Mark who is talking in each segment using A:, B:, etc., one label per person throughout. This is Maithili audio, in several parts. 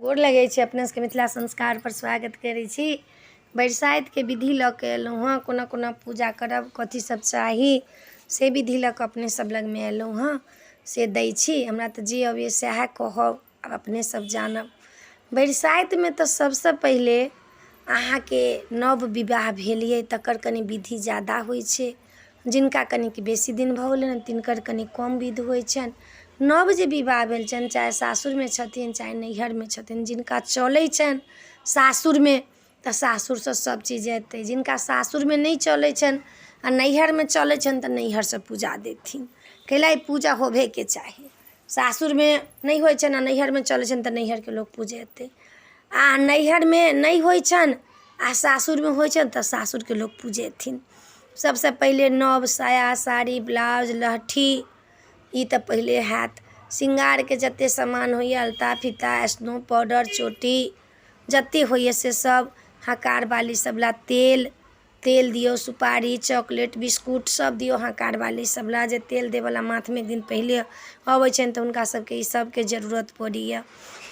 A: गोर लगै छी अपने सबके मिथिला संस्कारपर स्वागत करै छी। बरसाइतके विधि लऽ कऽ अयलहुँ हँ, कोना कोना पूजा करब, कथी सब चाही, से विधि लऽ कऽ अपने सब लगमे अयलहुँ हँ, से दै छी। हमरा तऽ जे अबैए सएह कहब, आब अपने सब जानब। बरसाइतमे तऽ सबसँ पहिले अहाँके नव विवाह भेल अइ तकर कनि विधि जादा होइ छै। जिनका कनिक बेसी दिन भऽ गेलनि तिनकर कनि कम विध होइ छनि। नव जे विवाह भेल छनि, चाहे सासुरमे छथिन चाहे नैहरमे छथिन, जिनका चलै छनि सासुरमे तऽ सासुरसँ सभ चीज अयतै। जिनका सासुरमे नहि चलै छनि आओर नैहरमे चलै छनि तऽ नैहरसँ पूजा देथिन, कैला ई पूजा होबेके चाही। सासुरमे नहि होइ छनि आओर नैहरमे चलै छनि तऽ नैहरके लोक पुजेतै, आओर नैहरमे नहि होइ छनि आओर सासुरमे होइ छनि तऽ सासुरके लोक पुजेथिन। सबसँ पहिले नव साया, साड़ी, ब्लाउज, लहठी, ई तऽ पहिले हैत। शृङ्गारके जते सामान होइए, अलता, फीता, स्नो पाउडर, चोटी, जते होइए से सब, हकारवाली सब लए तेल, तेल दियौ, सुपारी, चॉकलेट, बिस्कुट सब दियौ हकारवाली सब लए। जे तेल दैवला माथमे एक दिन पहिले अबै छनि तऽ हुनका सबके ई सबके जरूरत पड़ैए,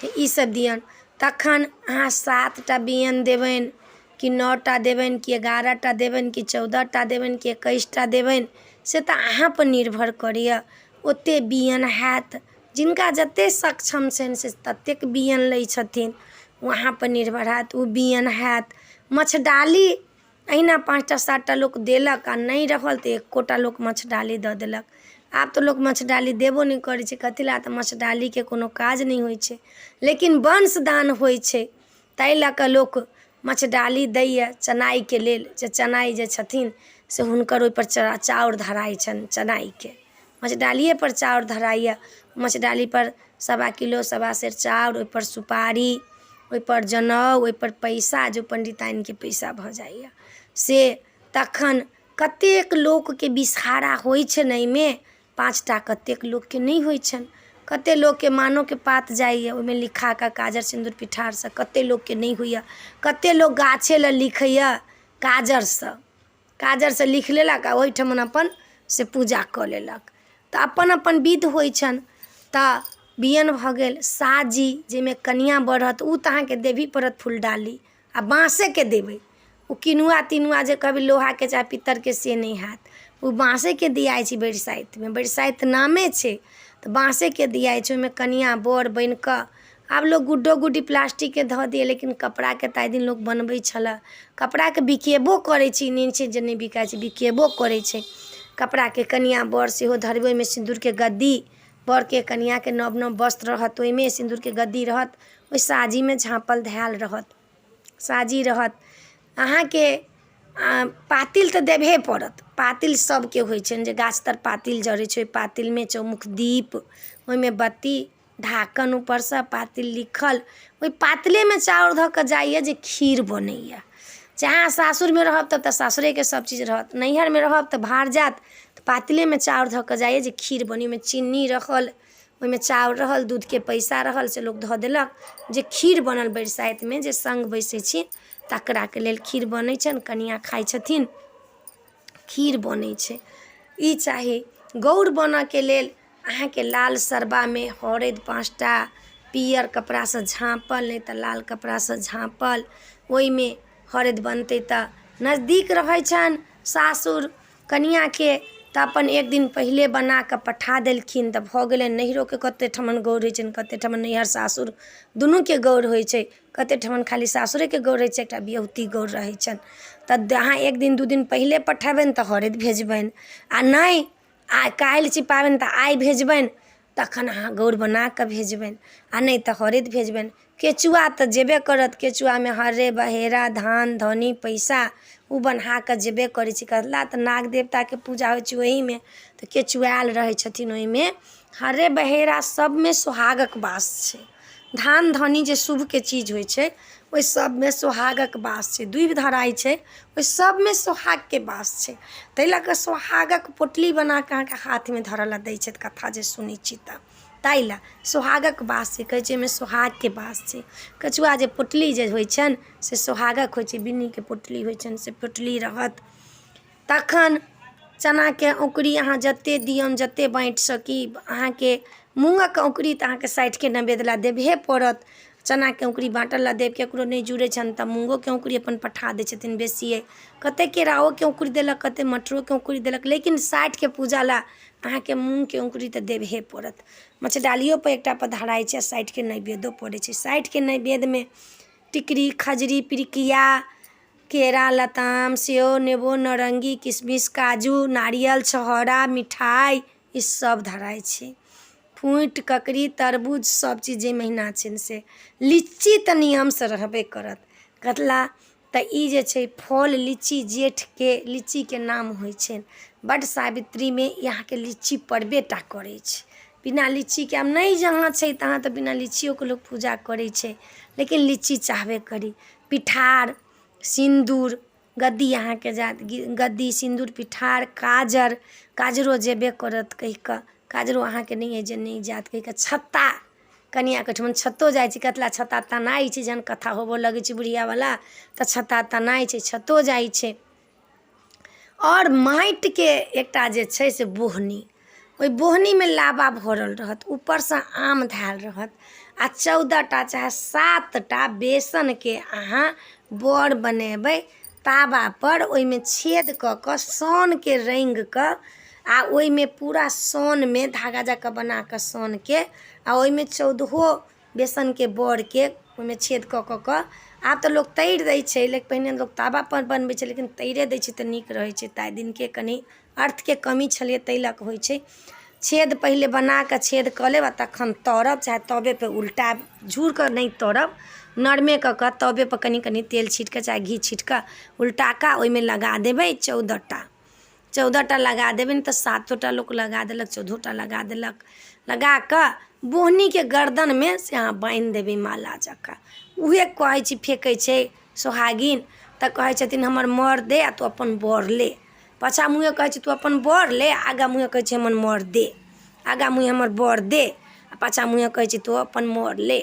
A: तऽ ई सब दियौन। तखन अहाँ 7 टा बियनि देबनि कि 9 टा देबनि कि 11 टा देबनि कि 14 टा देबनि कि 21 टा देबनि, से तऽ अहाँपर निर्भर करैए। ओते बियनि हैत, जिनका जते सक्षम छनि से ततेक बियनि लै छथिन, ओ अहाँपर निर्भर हैत। ओ बियनि हैत, मछडाली अहिना 5 टा 7 टा लोक देलक, आओर नहि रहल तऽ एकोटा लोक मछडाली दऽ देलक। आब तऽ लोक मछडाली देबो नहि करै छै, कथी लए? तऽ मछडालीके कोनो काज नहि होइ छै, लेकिन वंशदान होइ छै, ताहि लऽ कऽ लोक मछडाली दैये चनाइके लेल, जे चनाइ जे छथिन से हुनकर ओइपर चाउर धराइ छनि। चनाइके मछडालियेपर चाउर धराइए। मछडालीपर 1.25 किलो, 1.25 सेर चाउर, ओइपर सुपारी, ओइपर जनउ, ओइपर पैसा, जे पण्डिताइनके पैसा भऽ जाइए से। तखन कतेक लोकके बिसहारा होइ छनि अइमे 5 टा, कतेक लोकके नहि होइ छनि। कते लोकके मानोके पात जाइए ओइमे लिखाकऽ काजर सिन्दूर पिठारसँ, कते लोकके नहि होइए। कते लोक गाछे लए लिखैए काजरसँ, काजरसँ लिख लेलक आओर ओहिठमन अपन से पूजा कऽ लेलक। तऽ अपन अपन विध होइ छनि। तऽ बियनि भऽ गेल, साजी, जाहिमे कनिआँ बढ़त, उ तऽ अहाँके देबही पड़त फुलडाली, आओर बाँसेके देबै। ओ किनुआ तिनुआ जे कहबै लोहाके चाहे पित्तरके, से नहि हैत। ओ बाँसेके दियाइ छै बरसाइतमे, बरसाइत नामे छै तऽ बाँसेके दियाइ छै। ओहिमे कनिआँ बर बनि कऽ, आब लोक गुड्डो गुड्डी प्लास्टिकके धऽ दैये, लेकिन कपड़ाके ताहि दिन लोक बनबै छलऽ। कपड़ाके बिकेबो करै छै, ई नहि छै जे नहि बिकाइ छै, बिकेबो करै छै। कपड़ाके कनिआँ बर सेहो धरबै, ओहिमे सिन्दूरके गद्दी, बरके कनिआँके नव नव वस्त्र रहत, ओहिमे सिन्दूरके गद्दी रहत, ओहि साजीमे झाँपल धयल रहत, साजी रहत। अहाँके पातिल तऽ देबहे पड़त। पातिल सबके होइ छनि, जे गाछ तर पातिल जरै छै। ओहि पातिलमे चौमुख दीप, ओहिमे बत्ती, ढाकन ऊपरसँ, पातिल लिखल, ओहि पातिलेमे चाउर धऽ कऽ जाइए जे खीर बनैए। चाहे अहाँ सासुरमे रहब तब तऽ सासुरेके सब चीज रहत, नैहरमे रहब तऽ भार जायत, तऽ पातिलेमे चाउर धऽ कऽ जाइए जे खीर बनी। ओहिमे चिन्नी रहल, ओहिमे चाउर रहल, दूधके पैसा रहल, से लोक धऽ देलक जे खीर बनल। बरसाइतमे जे सङ्ग बैसै छी तकराके लेल खीर बनै छनि, कनिआँ खाइ छथिन, खीर बनै छै। ई चाही। गौर बनऽके लेल अहाँके लाल सरबामे हरैद 5 टा, पीयर कपड़ासँ झाँपल, नहि तऽ लाल कपड़ासँ झाँपल, ओइमे हरैद बनतै। तऽ नजदीक रहै छनि सासुर कनिआँके तऽ अपन एक दिन पहिले बनाकऽ पठा देलखिन तऽ भऽ गेलनि। नैहरोके कते ठमन गौर होइ छनि, कते ठमन नैहर सासुर दुनूके गौर होइ छै, कते ठमन खाली सासुरेके गौर होइ छै, एकटा बियहुती गौर रहै छनि। तऽ अहाँ एक दिन 2 दिन पहिले पठेबनि तऽ हरैद भेजबनि, आओर नहि आइ काल्हि छी पाबनि तऽ आइ भेजबनि, तखन अहाँ गौर बनाकऽ भेजबनि, आओर नहि तऽ हरैद भेजबनि। केचुआ तऽ जेबे करत। केचुआमे हर्रे, बहेड़ा, धान, धनी, पैसा, ओ बन्हाकऽ जेबे करै छै। कथिला? तऽ नाग देवताके पूजा होइ छै ओहिमे, तऽ केचुआयल रहै छथिन ओहिमे। हर्रे बहेड़ा सबमे सोहागक वास छै। धान धनी जे शुभके चीज होइ छै, ओइ सबमे सोहागक वास छै। दूबि धराइ छै, ओइ सबमे सोहागके वास छै। तै लऽ कऽ सोहागक पोटली बनाकऽ अहाँके हाथमे धरऽ लए दै छथि, कथा जे सुनै छी तऽ ताहि लए सोहागक वास छै। कहै छै एहिमे सोहागके वास छै। केचुआ जे पोटली जे होइ छनि से सोहागक होइ छै। बिन्नीके पोटली होइ छनि, से पोटली रहत। तखन चनाके औङ्कुरी अहाँ जते दियौन, जते बाँटि सकी। अहाँके मूङ्गक औङ्कुरी तऽ अहाँके 60के नवेद लए देबहे पड़त। चनाके औँकुरी बाँटल लऽ देब, ककरो नहि जुड़ै छनि तऽ मूँगोके औँकुरी अपन पठा दै छथिन बेसिए। कतेक केराओके औँकुरी देलक, कतेक मटरोके औँकुरी देलक, लेकिन साठिके पूजा लए अहाँके मूँगके औँकुरी तऽ देबहे पड़त। मछडालियोपर एकटा पधराइ छै, साठिके नैवेद्यो पड़ै छै। साठिके नैवेद्यमे टिकरी, खजरी, पिरिकिया, केरा, लताम, सेब, नेबो, नारङ्गी, किशमिश, काजू, नारियल, छहोरा, मिठाइ, ई सब धराइ छै। फूटि, ककड़ी, तरबूज, सब चीज जे महिना छनि से। लीची तऽ नियमसँ रहबे करत। कतला तऽ ई जे छै फल लीची, जेठके लीचीके नाम होइ छनि। बट सावित्रीमे ई अहाँके लीची पड़बे टा करै छै। बिना लीचीके आब नहि जहाँ छै तहाँ तऽ बिना लीचियोके लोक पूजा करै छै, लेकिन लीची चाहबे करी। पिठार, सिन्दूर, गद्दी अहाँके जायत। गद्दी, सिन्दूर, पिठार, काजर, काजरो जेबे करत कहि कऽ। काजरो अहाँके नहि अइ जे नहि जायत कहि कऽ। छत्ता, कनिआँके ओहिठमन छत्तो जाइ छै। कतला छत्ता तनाइ छै, जहन कथा होबऽ लगै छै बुढ़ियावला तऽ छत्ता तनाइ छै, छत्तो जाइ छै। आओर माटिके एकटा जे छै से बोहनी, ओहि बोहनीमे लाबा भरल रहत, ऊपरसँ आम धयल रहत आ 14 टा चाहे 7 टा बेसनके अहाँ बड़ बनेबै तावापर, ओहिमे छेद कऽ कऽ सानके रङ्गि कऽ आ ओहिमे पूरा सानमे धागा जकाँ बना कऽ सानके आ ओहिमे चौदहो बेसनके बड़के ओहिमे छेद कऽ कऽ कऽ। आब तऽ लोक तरि दै छै, लेकिन पहिने लोक तावापर बनबै छै, लेकिन तरिए दै छै तऽ नीक रहै छै। ताहि दिनके कनि अर्थके कमी छलैए, ताहि लऽ कऽ होइ छै। छेद पहिले बना कऽ छेद कऽ लेब आ तखन तरब, चाहे तबेपर उल्टायब। झूर कऽ नहि तरब, नरमे कऽ कऽ तबेपर कनि कनि तेल छीट कऽ चाहे घी छीट कऽ उल्टा कऽ ओहिमे लगा देबै। 14 टा, 14 टा लगा देबनि तऽ सातो टा लोक लगा देलक, चौदहो टा लगा देलक। लगा कऽ बोहनीके गर्दनमे से अहाँ बान्हि देबै माला जकाँ। उएह कहै छी, फेकै छै सोहागिन तऽ कहै छथिन, हमर मर दे आ तू अपन बर ले। पाछाँ मुँहे कहै छै, तू अपन बर ले। आगाँ मुँहे कहै छै, हमर मर दे। आगाँ मुँहे हमर बर दे आ पाछाँ मुँहे कहै छै, तू अपन मर ले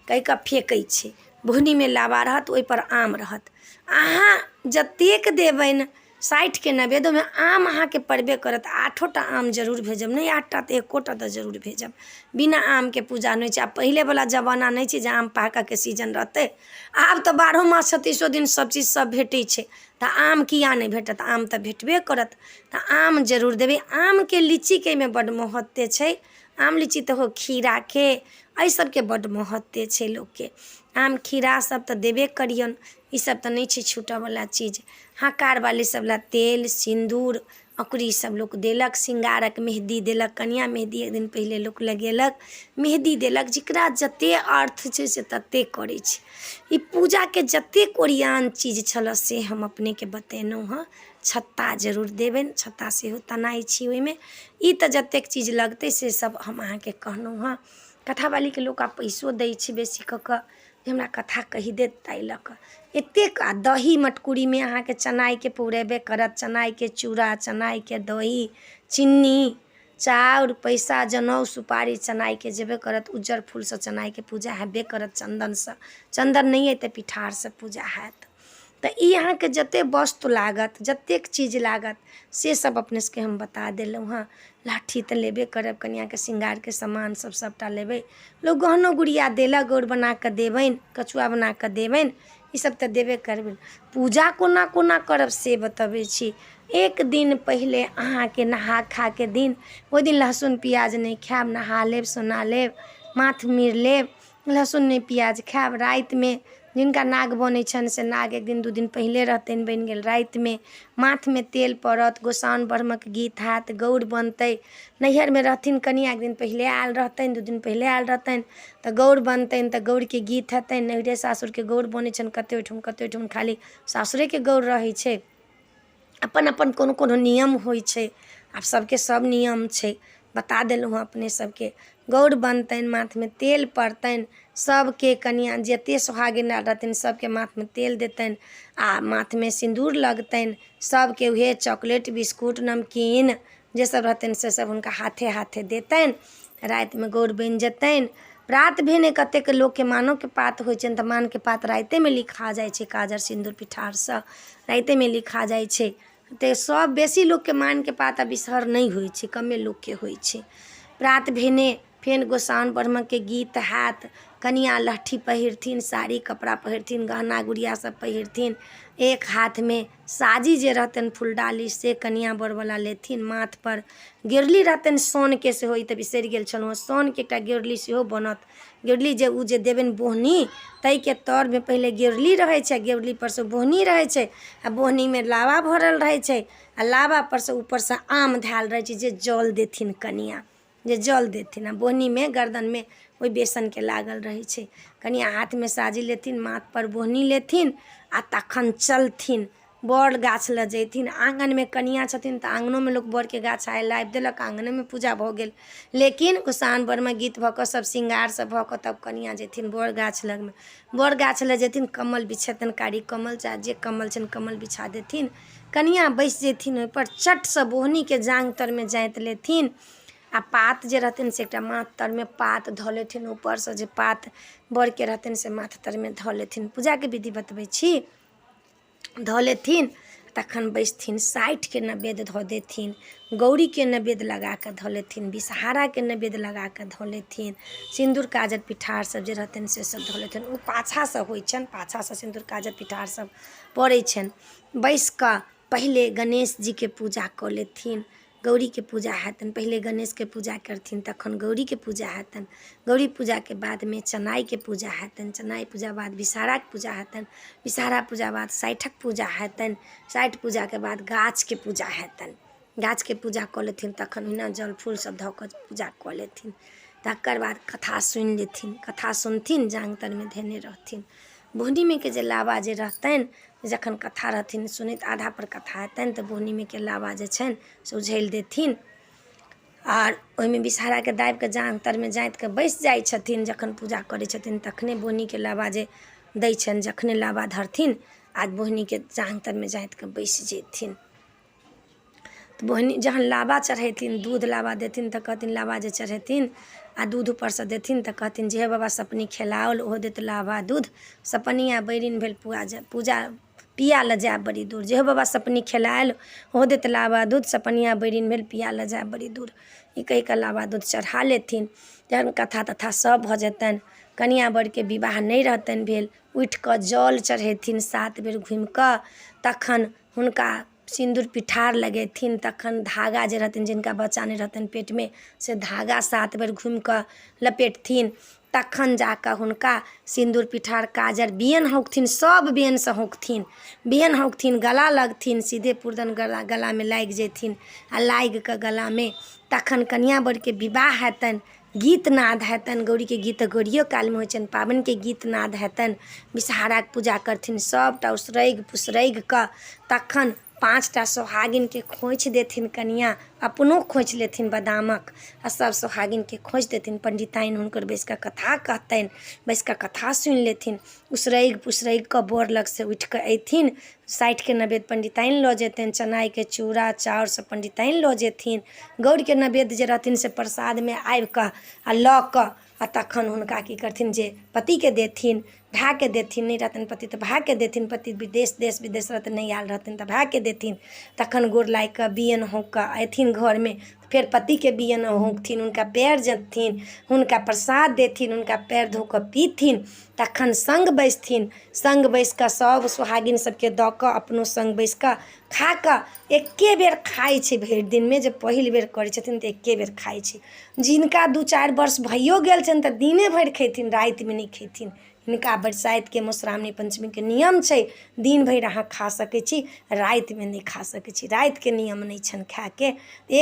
A: कहि कऽ फेकै छै। बोहनीमे लाबा रहत, ओहिपर आम रहत। अहाँ जतेक देबनि साठिके नैवेद्य, ओहिमे आम अहाँके पड़बे करत। आठो टा आम जरूर भेजब, नहि आठटा तऽ एकोटा तऽ जरूर भेजब। बिना आमके पूजा नहि होइ छै। आब पहिलेवला जमाना नहि छै जे आम पाकऽके सीजन रहतै। आब तऽ बारहो मास 36 दिन सब चीज सब भेटै छै, तऽ आम किया नहि भेटत? आम तऽ भेटबे करत, तऽ आम जरूर देबै। आमके, लीचीके एहिमे बड्ड महत्व छै। आम, लीची तऽ हो, खीराके, एहि सबके बड्ड महत्व छै लोकके। आम, खीरा सब तऽ देबे करियौन, ई सब तऽ नहि छै छूटऽवला चीज। हकारवाली सब लए तेल, सिन्दूर, अकुरी सब लोक देलक। श्रृंगारक मेहदी देलक कनिआँ, मेहदी एक दिन पहिले लोक लगेलक, मेहदी देलक। जकरा जते अर्थ छै से तते करै छै। ई पूजाके जतेक ओरियान चीज छलऽ से हम अपनेके बतेलहुँ हँ। छत्ता जरूर देबनि, छत्ता सेहो तनाइ छी ओहिमे। ई तऽ जतेक चीज लगतै से सब हम अहाँके कहलहुँ हँ। कथावालीके लोक आब पैसो दै छै बेसी कऽ कऽ जे हमरा कथा कहि देत, ताहि लऽ कऽ एतेक। आ दही मटकुरीमे अहाँके चनाइके पौरेबे करत। चनाइके चूड़ा, चनाइके दही, चिन्नी, चाउर, पैसा, जनउ, सुपारी चनाइके जेबे करत। उज्जर फूलसँ चनाइके पूजा हेबे करत, चन्दनसँ। चन्दन नहि अइ तऽ पिठारसँ पूजा हैत। तऽ ई अहाँके जतेक वस्तु लागत, जतेक चीज लागत, से सब अपने सबके हम बता देलहुँ हँ। लहठी तऽ लेबे करब, कनिआँके श्रृंगारके सामान सब सबटा लेबै। लोक गहनो गुड़िया देलक, गौर बना कऽ देबनि, कछुआ बना कऽ देबनि, ई सब तऽ देबे करबै। पूजा कोना कोना करब से बतबै छी। एक दिन पहिले अहाँके नहा खाके दिन, ओहि दिन लहसुन प्याज नहि खायब। नहा लेब, सोना लेब, माथ मीर लेब, लहसुन नहि प्याज खायब। रातिमे जिनका नाग बनै छनि से नाग एक दिन 2 दिन पहिले रहतनि बनि गेल। रातिमे माथमे तेल पड़त, गोसाउनि ब्रह्मक गीत हैत, गौर बनतै। नैहरमे रहथिन कनिआँ, एक दिन पहिले आयल रहतनि, 2 दिन पहिले आयल रहतनि तऽ गौर बनतनि, तऽ गौरके गीत हेतनि। नैहरे सासुरके गौर बनै छनि कतेक ओहिठाम, कतेक ओहिठाम खाली सासुरेके गौर रहै छै। अपन अपन कोनो कोनो नियम होइ छै। आब सबके सब नियम छै, बता देलहुँ हँ अपने सबके। गौर बनतनि, माथमे तेल पड़तनि सबके। कनिआँ जते सोहागिन आयल रहथिन सबके माथमे तेल देतनि आ माथमे सिन्दूर लगतनि सबके। उएह चॉकलेट, बिस्कुट, नमकीन जे सब रहतनि से सब हुनका हाथे हाथे देतनि। रातिमे गौर बनि जेतनि। प्रात भेने कतेक लोकके मानोके पात होइ छनि, तऽ मानके पात रातिएमे लिखा जाइ छै। काजर, सिन्दूर, पिठारसँ रातिएमे लिखा जाइ छै। तऽ सब बेसी लोकके मानके पात आ बिसहर नहि होइ छै, कमे लोकके होइ छै। प्रात भेने फेर गोसाउनि ब्रह्मके गीत हैत। कनिआँ लहठी पहिरथिन, साड़ी कपड़ा पहिरथिन, गहना गुड़िया सब पहिरथिन। एक हाथमे साजी जे रहतनि फुलडाली से कनिआँ बरवला लेथिन। माथपर गेरली रहतनि सोनके सेहो, ई तऽ बिसरि गेल छलहुँ हँ, सोनके एकटा गेरली सेहो बनत। गेरली जे ओ जे देबनि बोहनी ताहिके तरमे पहिले गेरली रहै छै, गेरलीपर सँ बोहनी रहै छै, आ बोहनीमे लावा भरल रहै छै, आ लावापर सँ ऊपरसँ आम धयल रहै छै जे जल देथिन कनिआँ, जे जल देथिन। आ बोहनीमे गर्दनमे ओहि बेसनके लागल रहै छै। कनिआँ हाथमे साजी लेथिन, माथपर बोहनी लेथिन, आ तखन चलथिन बड़ गाछ लग जयथिन। आङ्गनमे कनिआँ छथिन तऽ आङ्गनोमे लोक बड़के गाछ आइ लाबि देलक, आङ्गनेमे पूजा भऽ गेल। लेकिन गोसाउनि परमे गीत भऽ कऽ सभ श्रृंगार सब भऽ कऽ तब कनिआँ जेथिन बड़ गाछ लगमे। बड़ गाछ लग जेथिन, कमल बिछेतनि, कारी कमल चाहे जे कमल छनि कमल बिछा देथिन। कनिआँ बैसि जेथिन ओहिपर, चटसँ बोहनीके जाँघ तरमे जाँति लेथिन, आ पात जे रहतनि से एकटा माथ तरमे पात धऽ लेथिन, ऊपरसँ जे पात बड़के रहतनि से माथ तरमे धऽ लेथिन। पूजाके विधि बतबै छी। धऽ लेथिन तखन बैसथिन, साठिके नैवेद्य धऽ देथिन, गौरीके नैवेद्य लगा कऽ धऽ लेथिन, विषहाराके नैवेद्य लगा कऽ धऽ लेथिन, सिन्दूर काजर पिठार सब जे रहतनि से सब धऽ लेथिन। ओ पाछाँसँ होइ छनि, पाछाँसँ सिन्दूर काजर पिठार सब पड़ै छनि। बैसि कऽ पहिले गणेश जीके पूजा कऽ लेथिन, गौरीके पूजा हेतनि। पहिले गणेशके पूजा करथिन तखन गौरीके पूजा हेतनि। गौरी पूजाके बादमे चनाइके पूजा हेतनि, चनाइ पूजा बाद विषहाराके पूजा हेतनि, विषहारा पूजा बाद साठिक पूजा हेतनि, साठि पूजाके बाद गाछके पूजा हेतनि। गाछके पूजा कऽ लेथिन तखन ओहिना जल फूल सब धऽ कऽ पूजा कऽ लेथिन। तकर बाद कथा सुनि लेथिन। कथा सुनथिन, जाँघ तरमे धेने रहथिन बोहनीमे के जे लावा जे रहतनि। जखन कथा रहथिन सुनैत, आधापर कथा हेतनि तऽ बोहनीमे के लावा जे छनि से उझलि देथिन, आर ओहिमे विषहाराके दाबि कऽ जाँघ तरमे जाँति कऽ बैसि जाइ छथिन। जखन पूजा करै छथिन तखने बोहनीके लावा जे दै छनि, जखने लावा धरथिन आ बोहनीके जाँघ तरमे जाँति कऽ बैसि जेथिन। तऽ बोहनी जहन लाबा चढ़ेथिन, दूध लाबा देथिन तऽ कहथिन, लाबा जे चढ़ेथिन आ दूध ऊपरसँ देथिन तऽ कहथिन जे हे बाबा सपनी खेलाओल ओहो देत लाबा दूध, सपनिया बैरिन भेल पुआ पूजा पिया लऽ जायब बड़ी दूर, जे हे बाबा सपनी खेलायल ओहो देत लाबा दूध, सपनिया बैरिन भेल पिया लऽ जायब बड़ी दूर। ई कहि कऽ लाबा दूध चढ़ा लेथिन। जहन कथा तथा सब भऽ जेतनि, कनिआँ बरके विवाह नहि रहतनि भेल, उठि कऽ जल चढ़ेथिन सात बेर घूमि कऽ, तखन हुनका सिन्दूर पिठार लगेथिन, तखन धागा जे रहतनि, जिनका बच्चा नहि रहतनि पेटमे, से धागा सात बेर घूमि कऽ लपेटथिन, तखन जा कऽ हुनका सिन्दूर पिठार काजर बियनि हौँकथिन, सभ बियनिसँ हौँकथिन, बियनि हौँकथिन, गला लगथिन, सीधे पुरदन गला गलामे लागि जेथिन, आ लागि कऽ गलामे तखन कनिआँ बरके विवाह हेतनि, गीत नाद हेतनि। गौरीके गीत तऽ गौरियो कालमे होइ छनि, पाबनिके गीत नाद हेतनि, विषहाराके पूजा करथिन, सभटा उसरगि पुसरगि कऽ तखन पाँच टा सोहागिनके खोँइछ देथिन कनिआँ, अपनो खोँइछ लेथिन बादामक, आ सभ सोहागिनके खोँइछ देथिन। पण्डिताइन हुनकर बैसि कऽ कथा कहतनि, बैसि कऽ कथा सुनि लेथिन। उसरगि पुसरगि कऽ बर लगसँ उठि कऽ अयथिन, साठिके नैवेद्य पण्डिताइन लऽ जेतनि, चनाइके चूड़ा चाउर सब पण्डिताइन लऽ जेथिन, गौरीके नैवेद्य जे रहथिन से प्रसादमे आबि कऽ आ लऽ कऽ, आ तखन हुनका की करथिन जे पतिके देथिन, भायके देथिन, नहि रहतनि पति तऽ भायके देथिन, पति विदेश देश विदेश रहथिन, नहि आयल रहथिन तऽ भायके देथिन। तखन गोर लागि कऽ बियनि हौँकि कऽ अयथिन घरमे, फेर पतिके बियनि हौँकथिन, हुनका पएर जँतथिन, हुनका प्रसाद देथिन, हुनका पएर धो कऽ पीथिन, तखन सङ्ग बैसथिन। सङ्ग बैसि कऽ सभ सोहागिन सभके दऽ कऽ अपनो सङ्ग बैसि कऽ खा कऽ एक्के बेर खाइ छै भरि दिनमे। जे पहिल बेर करै छथिन तऽ एक्के बेर खाइ छै। जिनका दू चारि वर्ष भइयो गेल छनि तऽ दिने भरि खयथिन, रातिमे नहि खयथिन। हिनका बरसाइतके मधुश्रावणी पञ्चमीके नियम छै, दिन भरि अहाँ खा सकै छी, रातिमे नहि खा सकै छी, रातिके नियम नहि छनि खायके।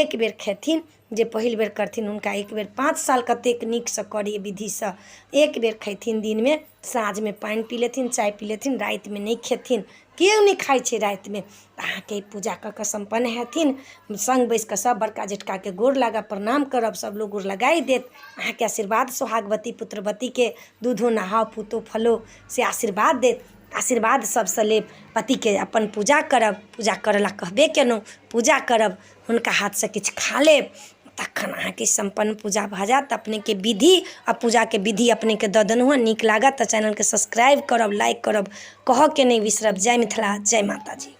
A: एक बेर खेथिन जे पहिल बेर करथिन हुनका एक बेर 5 साल कतेक नीकसँ करी विधिसँ, एक बेर खयथिन दिनमे, साँझमे पानि पी लेथिन, चाय पी लेथिन, रातिमे नहि खेथिन। केओ नहि खाइ छै रातिमे। तऽ अहाँके पूजा कऽ कऽ सम्पन्न हेथिन, सङ्ग बैसि कऽ सभ बड़का जेठकाके गोर लागब, प्रणाम करब, सभलोग गोर लगाए देत अहाँके आशीर्वाद, सोहागवती पुत्रवतीके दूधो नहाओ पूतो फलो से आशीर्वाद देत। आशीर्वाद सभसँ लेब, पतिके अपन पूजा करब, पूजा करय लेल कहबे केलहुँ, पूजा करब, हुनका हाथसँ किछु खा लेब, तखन अहाँके सम्पन्न पूजा भऽ जायत। अपनेके विधि आ पूजाके विधि अपनेके दऽ देलहुँ हँ। नीक लागत तऽ चैनलके सब्सक्राइब करब, लाइक करब, कहऽके नहि बिसरब। जय मिथिला, जय माताजी।